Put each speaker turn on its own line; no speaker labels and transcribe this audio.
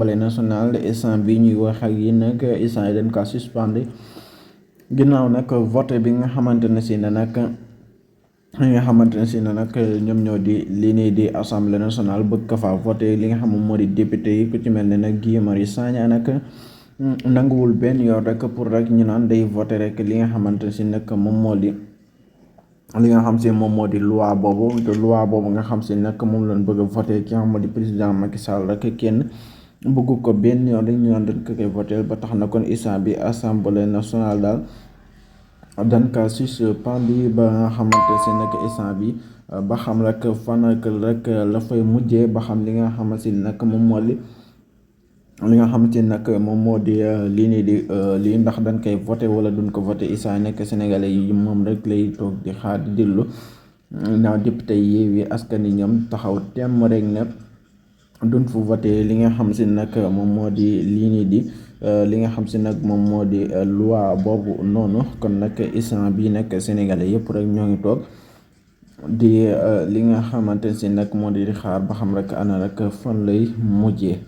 Assemblée nationale instant bi ñuy wax ak yi nag instant yi dañ ko suspendre ginnaaw nag voté bi nga xamante ne si ne nag ñoom ñoo di lii nii di assemblée nationale bëgg ko faa voté li nga xam moom moo di député yi ku ci mel ne nag Guy Marius Sagna nag nanguwul benn yoon rek pour rek ñu naan day voté rek li nga xamante ne si nag moom moo di li nga xam si moom moo di loi boobu nga xam si nag moom lañ bëgg a voté ki nga xam moo di président Macky Sall rek kenn bëgg ko benn yoon rek ñu naan dañ ko koy voté ba tax na kon instant bi assemblée nationale daal dañ ka suspendu ba nga xamante si nag instant bi ba xam rek fan rek la fay mujjee ba xam li nga xamante ni nag moom moo di li nga xamante ni nag moom moo di lii nii di lii ndax dañ koy voté wala duñ ko voté instant nekk sénégalais yi moom rek lay toog di xaar di dillu naaw député Yewwi Askan Wi ñoom taxaw temm rek ne duñ fu voté li nga xam si nag moom moo di lii nii di li nga xam si nag moom moo di loi boobu noonu kon nag instant bii nag sénégalais yëpp rek ñoo ngi toog di li nga xamante si nag moo di xaar ba xam rek ana rek fan lay mujjee.